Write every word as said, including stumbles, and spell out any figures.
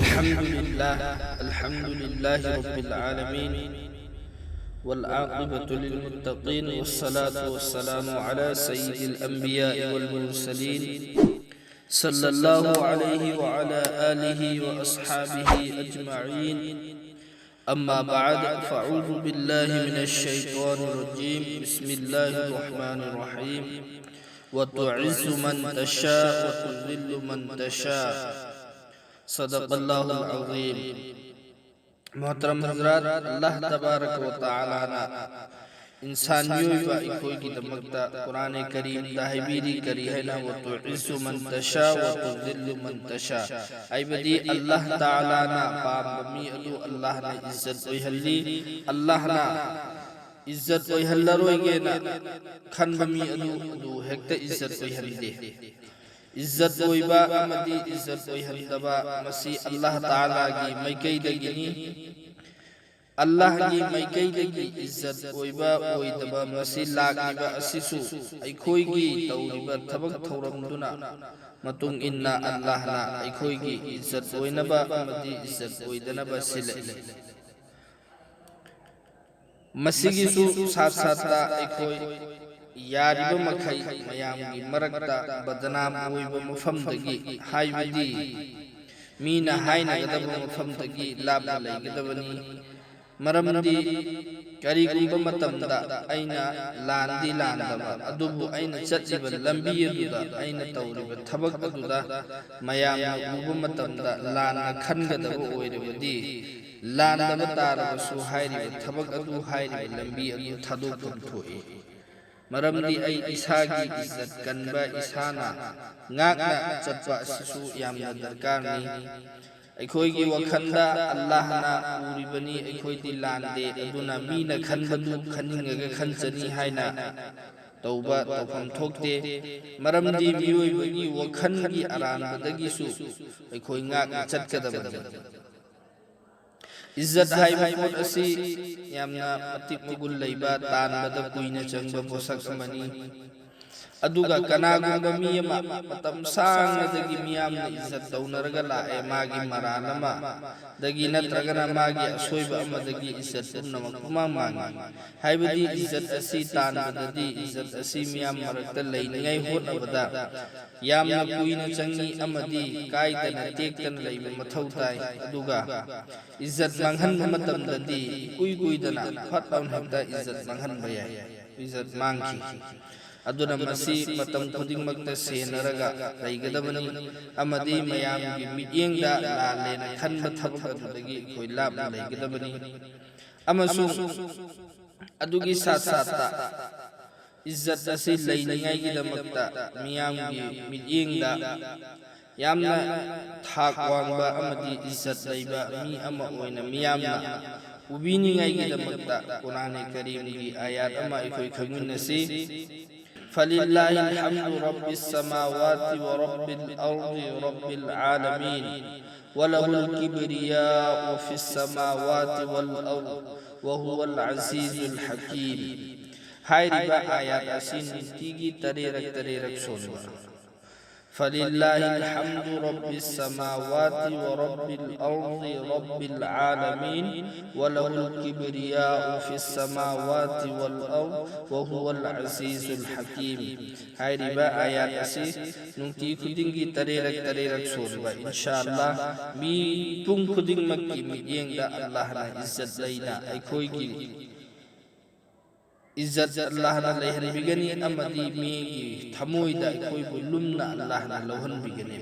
الحمد لله، الحمد لله رب العالمين، والعاقبة للمتقين، والصلاة والسلام على سيد الأنبياء والمرسلين، صلى الله عليه وعلى آله وأصحابه أجمعين. أما بعد، فأعوذ بالله من الشيطان الرجيم. بسم الله الرحمن الرحيم. وتعز من تشاء وتذل من تشاء. صدق الله العظيم. ꯃꯣꯍꯇꯔꯝ ꯍꯖꯔꯥꯠ, ꯑꯜꯂꯥꯍ ꯇꯕꯥꯔꯛ ꯋ ꯇꯥꯂꯥꯅ ꯏꯟꯁꯥꯟ ꯃꯤꯑꯣꯏꯕ ꯑꯩꯈꯣꯏꯒꯤꯗꯃꯛꯇ ꯀꯨꯔꯥꯅꯦ ꯀꯔꯤꯝꯗ ꯍꯥꯏꯕꯤꯔꯤ, ꯀꯔꯤ ꯍꯥꯏꯅ? "ꯋꯇꯨꯏꯖꯨ ꯃꯟ ꯇꯁꯥ ꯋꯇꯨꯖꯤꯜꯂꯨ ꯃꯟ ꯇꯁꯥ"꯫ ꯍꯥꯏꯕꯗꯤ ꯑꯜꯂꯥꯍ ꯇꯥꯂꯥꯅ ꯄꯥꯝꯕ ꯃꯤ ꯑꯗꯨ ꯑꯜꯂꯥꯍꯅ ꯏꯖꯠ ꯑꯣꯏꯍꯜꯂꯤ, ꯑꯜꯂꯥꯍꯅ ꯏꯖꯠ ꯑꯣꯏꯍꯜꯂꯔꯣꯏꯒꯦꯅ ꯈꯟꯕ ꯃꯤ ꯑꯗꯨ, ꯑꯗꯨ ꯍꯦꯛꯇ ꯏꯖꯠ ꯑꯣꯏꯍꯟꯗꯦ꯫ ꯏꯖꯠ ꯑꯣꯏꯕ ꯑꯃꯗꯤ ꯏꯖꯠ ꯑꯣꯏꯍꯟꯗꯕ, ꯃꯁꯤ ꯑꯜꯂꯥꯍ ꯇꯥꯂꯥꯒꯤ ꯃꯥꯏꯀꯩꯗꯒꯤꯅꯤ꯫ ꯑꯜꯂꯥꯍꯒꯤ ꯃꯥꯏꯀꯩꯗꯒꯤ ꯏꯖꯠ ꯑꯣꯏꯕ ꯑꯣꯏꯗꯕ, ꯃꯁꯤ ꯂꯥꯛꯂꯤꯕ ꯑꯁꯤꯁꯨ ꯑꯩꯈꯣꯏꯒꯤ ꯇꯧꯔꯤꯕ ꯊꯕꯛ ꯊꯧꯔꯝꯗꯨꯅ ꯃꯇꯨꯡ ꯏꯟꯅ ꯑꯜꯂꯥꯍꯅ ꯑꯩꯈꯣꯏꯒꯤ ꯏꯖꯠ ꯑꯣꯏꯅꯕ ꯑꯃꯗꯤ ꯏꯖꯠ ꯑꯣꯏꯗꯅꯕ ꯁꯤꯜꯂꯛꯏ꯫ ꯃꯁꯤꯒꯤꯁꯨ ꯁꯥꯠ ꯁꯥꯠꯇ ꯑꯩꯈꯣꯏ ꯌꯥꯔꯤꯕ ꯃꯈꯩ ꯃꯌꯥꯝꯒꯤ ꯃꯔꯛꯇ ꯕꯗꯅꯥꯝ ꯑꯣꯏꯕ ꯃꯐꯝꯗꯒꯤ, ꯍꯥꯏꯕꯗꯤ ꯃꯤꯅ ꯍꯥꯏꯅꯒꯗꯕ ꯃꯐꯝꯗꯒꯤ ꯂꯥꯞꯅ ꯂꯩꯒꯗꯕꯅꯤ꯫ ꯃꯔꯝꯗꯤ ꯀꯔꯤꯒꯨꯝꯕ ꯃꯇꯝꯗ ꯑꯩꯅ ꯂꯥꯟꯗꯤ ꯂꯥꯟꯗꯕ, ꯑꯗꯨꯕꯨ ꯑꯩꯅ ꯆꯠꯂꯤꯕ ꯂꯝꯕꯤ ꯑꯗꯨꯗ, ꯑꯩꯅ ꯇꯧꯔꯤꯕ ꯊꯕꯛ ꯑꯗꯨꯗ ꯃꯌꯥꯝꯅ ꯎꯕ ꯃꯇꯝꯗ ꯂꯥꯟꯅ ꯈꯟꯒꯗꯕ ꯑꯣꯏꯔꯕꯗꯤ, ꯂꯥꯟꯗꯕ ꯇꯥꯔꯕꯁꯨ ꯍꯥꯏꯔꯤꯕ ꯊꯕꯛ ꯑꯗꯨ ꯍꯥꯏꯔꯤꯕ ꯂꯝꯕꯤ ꯑꯗꯨ ꯊꯥꯗꯣꯛꯐꯝ ꯊꯣꯛꯏ꯫ ꯃꯔꯝꯗꯤ ꯑꯩ ꯏꯁꯥꯒꯤ ꯏꯖꯠ ꯀꯟꯕ, ꯏꯁꯥꯅ ꯉꯥꯛꯅ ꯆꯠꯄ ꯑꯁꯤꯁꯨ ꯌꯥꯝꯅ ꯗꯔꯀꯥꯔꯅꯤ꯫ ꯑꯩꯈꯣꯏꯒꯤ ꯋꯥꯈꯜꯗ ꯑꯜꯂꯥꯍꯅ ꯎꯔꯤꯕꯅꯤ, ꯑꯩꯈꯣꯏꯗꯤ ꯂꯥꯟꯗꯦ, ꯑꯗꯨꯅ ꯃꯤꯅ ꯈꯟꯕꯗꯨ ꯈꯟꯅꯤꯡꯉꯒ ꯈꯟꯖꯅꯤ ꯍꯥꯏꯅ ꯇꯧꯕ ꯇꯧꯐꯝ ꯊꯣꯛꯇꯦ꯫ ꯃꯔꯝꯗꯤ ꯃꯤꯑꯣꯏꯕꯒꯤ ꯋꯥꯈꯜꯒꯤ ꯑꯔꯥꯟꯕꯗꯒꯤꯁꯨ ꯑꯩꯈꯣꯏ ꯉꯥꯛꯅ ꯆꯠꯀꯗꯕꯅꯤ꯫ ꯏꯖꯠ ꯍꯥꯏꯕ ꯄꯣꯠ ꯑꯁꯤ ꯌꯥꯝꯅ ꯃꯇꯤꯛ ꯃꯒꯨꯟ ꯂꯩꯕ, ꯇꯥꯟꯕꯗ ꯀꯨꯏꯅ ꯆꯪꯕ ꯄꯣꯠꯁꯛ ꯑꯃꯅꯤ꯫ ꯑꯗꯨꯒ ꯀꯅꯥꯒꯨꯝꯕ ꯃꯤ ꯑꯃ ꯃꯇꯝ ꯁꯥꯡꯅꯗꯒꯤ ꯃꯤꯌꯥꯝꯅ ꯏꯖꯠ ꯇꯧꯅꯔꯒ ꯂꯥꯛꯑꯦ, ꯃꯥꯒꯤ ꯃꯔꯥꯜ ꯑꯃꯗꯒꯤ ꯅꯠꯇ꯭ꯔꯒꯅ ꯃꯥꯒꯤ ꯑꯁꯣꯏꯕ ꯑꯃꯗꯒꯤ ꯏꯖꯠ ꯄꯨꯝꯅꯃꯛ ꯄꯨꯃꯥꯡ ꯃꯥꯡꯉꯤ꯫ ꯍꯥꯏꯕꯗꯤ ꯏꯖꯠ ꯑꯁꯤ ꯇꯥꯟꯕꯗꯗꯤ, ꯏꯖꯠ ꯑꯁꯤ ꯃꯤꯌꯥꯝ ꯃꯔꯛꯇ ꯂꯩꯅꯤꯡꯉꯥꯏ ꯍꯣꯠꯅꯕꯗ ꯌꯥꯝꯅ ꯀꯨꯏꯅ ꯆꯪꯉꯤ ꯑꯃꯗꯤ ꯀꯥꯏꯗꯅ ꯇꯦꯛꯇꯅ ꯂꯩꯕ ꯃꯊꯧ ꯇꯥꯏ꯫ ꯑꯗꯨꯒ ꯏꯖꯠ ꯃꯥꯡꯍꯟꯕ ꯃꯇꯝꯗꯗꯤ ꯏꯀꯨꯏ ꯀꯨꯏꯗꯅ ꯐꯠ ꯂꯥꯎꯅ ꯍꯦꯛꯇ ꯏꯖꯠ ꯃꯥꯡꯍꯟꯕ ꯌꯥꯏ꯫ ꯏꯖꯠ ꯃꯥꯡꯈꯤ꯫ ꯑꯗꯨꯅ ꯃꯁꯤ ꯃꯇꯝ ꯈꯨꯗꯤꯡꯃꯛꯇ ꯁꯦꯟꯅꯔꯒ ꯂꯩꯒꯗꯕꯅꯤ ꯑꯃꯗꯤ ꯃꯌꯥꯝꯒꯤ ꯃꯤꯠꯌꯦꯡꯗ ꯂꯥꯜꯂꯦꯅ ꯈꯟꯕ ꯊꯕꯛ ꯑꯗꯨꯗꯒꯤ ꯑꯩꯈꯣꯏ ꯂꯥꯞꯅ ꯂꯩꯒꯗꯕꯅꯤ꯫ ꯑꯃꯁꯨꯡ ꯑꯗꯨꯒꯤ ꯁꯥꯠ ꯁꯥꯠꯇ ꯏꯖꯠ ꯑꯁꯤ ꯂꯩꯅꯤꯡꯉꯥꯏꯒꯤꯗꯃꯛꯇ ꯃꯤꯌꯥꯝꯒꯤ ꯃꯤꯠꯌꯦꯡꯗ ꯌꯥꯝꯅ ꯊꯥꯛ ꯋꯥꯡꯕ ꯑꯃꯗꯤ ꯏꯖꯠ ꯂꯩꯕ ꯃꯤ ꯑꯃ ꯑꯣꯏꯅ ꯃꯤꯌꯥꯝꯅ ꯎꯕꯤꯅꯤꯡꯉꯥꯏꯒꯤꯗꯃꯛꯇ ꯀꯨꯔꯥꯟ ꯀꯔꯤꯝꯒꯤ ꯑꯥꯌꯥꯠ ꯑꯃ ꯑꯩꯈꯣꯏ ꯈꯪꯃꯤꯟꯅꯁꯤ꯫ فلله الحمد رب السماوات ورب الأرض رب العالمين، وله الكبرياء في السماوات والأرض، وهو العزيز الحكيم꯫ ꯍꯥꯏꯔꯤꯕ ꯑꯥꯌꯥꯠ ꯑꯁꯤ ꯅꯨꯡꯇꯤꯒꯤ ꯇꯔꯦꯠꯔꯛ ꯇꯔꯦꯠꯔꯛ ꯁꯣꯟꯕ꯫ فلله الحمد رب السماوات ورب الأرض رب العالمين، وله الكبرياء في السماوات والأرض، وهو العزيز الحكيم꯫ ꯍꯥꯏꯔꯤꯕ ꯑꯥꯌꯥꯠ ꯑꯁꯤ ꯅꯨꯡꯇꯤ ꯈꯨꯗꯤꯡꯒꯤ ꯇꯔꯦꯠꯔꯛ ꯇꯔꯦꯠꯔꯛ ꯁꯣꯟꯕ, ꯏꯟꯁꯥ ꯑꯜꯂꯥꯍ, ꯃꯤ ꯄꯨꯝ ꯈꯨꯗꯤꯡꯃꯛꯀꯤ ꯃꯤꯠꯌꯦꯡꯗ ꯑꯜꯂꯥꯍꯅ ꯏꯖꯠ ꯂꯩꯅ ꯑꯩꯈꯣꯏꯒꯤ ꯏꯖꯠ ꯑꯜꯂꯥꯍꯅ ꯂꯩꯍꯟꯕꯤꯒꯅꯤ ꯑꯃꯗꯤ ꯃꯤꯒꯤ ꯊꯃꯣꯏꯗ ꯑꯩꯈꯣꯏꯕꯨ ꯂꯨꯝꯅ ꯑꯜꯂꯥꯍꯅ ꯂꯧꯍꯟꯕꯤꯒꯅꯤ꯫